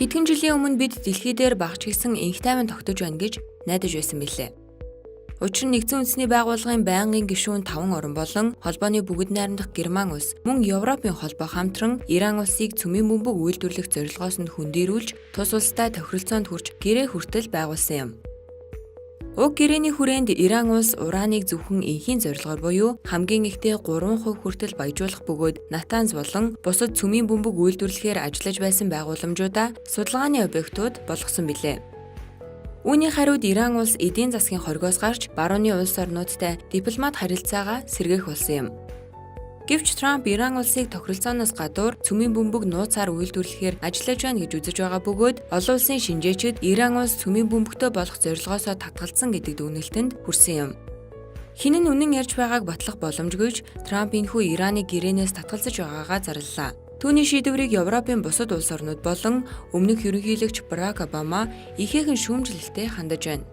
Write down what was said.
Хэдхэн жилийн өмнө бид дэлхий дээр багч гисэн энх тайван тогтож байна гэж найдаж байсан билээ. Учир нь Нэгдсэн Үндэсний Байгууллагын байнгын гишүүн 5 орн болон холбооны бүгд найрамдах Герман улс мөн Европын холбоо хамтран Иран улсыг цөмийн бөмбөг үйлдвэрлэх зорилгоос нь хөндийрүүлж тус улстай тохиролцоонд хүрч гэрээ хүртэл байгуулсан юм. Уг гэрээний хүрээнд Иран улс ураныг зөвхөн энхийн зорилгоор буюу хамгийн ихдээ 3% хүртэл баяжуулах бөгөөд Натанз болон бусад цөмийн бөмбөг үйлдвэрлэхээр ажиллаж байсан байгууламжуудаа судалгааны объектууд болгосон билээ. Үүний хариуд Иран улс эдийн засгийн хоригоос гарч барууны улс орнуудтай дипломат харилцаагаа сэргээх болсон юм. Гэвч Трамп Иран улсыг тохиролцооноос гадуур цөмийн бөмбөг нууцаар үйлдвэрлэхээр ажиллаж байна гэж үзэж байгаа бөгөөд олон улсын шинжээчид Иран улс цөмийн бөмбөгтэй болох зорилгоосоо татгалзсан гэдэг дүгнэлтэнд хүрсэн юм. Хэн нь үнэн ярьж байгааг батлах боломжгүй ч Трамп энэхүү Ираны гэрээнээс татгалзаж байгаагаа зарлалаа. Түүний шийдвэрийг Европын бусад улс орнууд болон өмнөх ерөнхийлөгч Барак Обама ихээхэн шүүмжлэлтэй хандаж байна.